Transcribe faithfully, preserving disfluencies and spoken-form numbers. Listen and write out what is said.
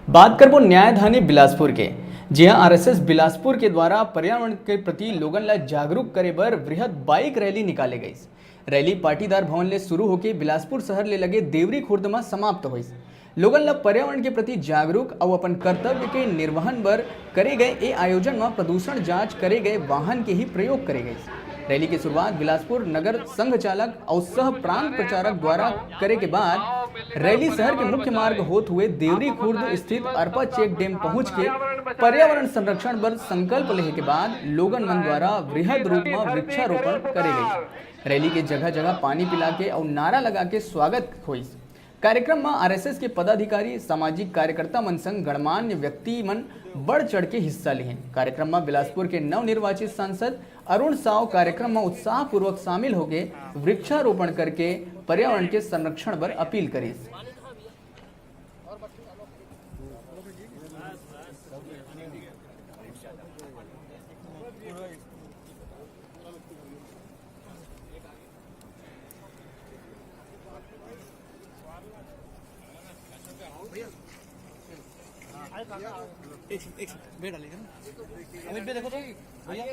बात करबो न्यायधानी बिलासपुर के, जिहां आरएसएस बिलासपुर के द्वारा पर्यावरण के प्रति लोगन ला जागरूक करे बर वृहद बाइक रैली निकाले गईस। रैली पाटीदार भवन ले शुरू होके बिलासपुर शहर ले लगे देवरी खुर्द म समाप्त होइस। लोगन ला पर्यावरण के प्रति जागरूक अउ अपन कर्तव्य के निर्वहन बर करे गए ए आयोजन म प्रदूषण जांच करे गए वाहन के ही प्रयोग करे गईस। रैली के शुरुआत बिलासपुर नगर संघ चालक अउ सह प्रांत प्रचारक द्वारा करे के बाद रैली शहर के मुख्य मार्ग होत हुए देवरी खुर्द स्थित अरपा चेक डैम पहुंच के पर्यावरण संरक्षण बर संकल्प लेहे के बाद लोगन मन द्वारा वृहद रूप म वृक्षारोपण करे गईस। रैली के जगह-जगह पानी पिला के अउ नारा लगा के स्वागत होइस। कार्यक्रम म आरएसएस के पदाधिकारी, सामाजिक कार्यकर्ता मन संग गणमान्य व्यक्ति मन बढ़ चढ़ के हिस्सा लिहें। कार्यक्रम म बिलासपुर के नवनिर्वाचित सांसद अरुण साव कार्यक्रम म उत्साहपूर्वक शामिल होके वृक्षारोपण करके पर्यावरण के संरक्षण बर अपील करिस। एक एक बेड डालेगा ना। अमित भी देखो तो भैया।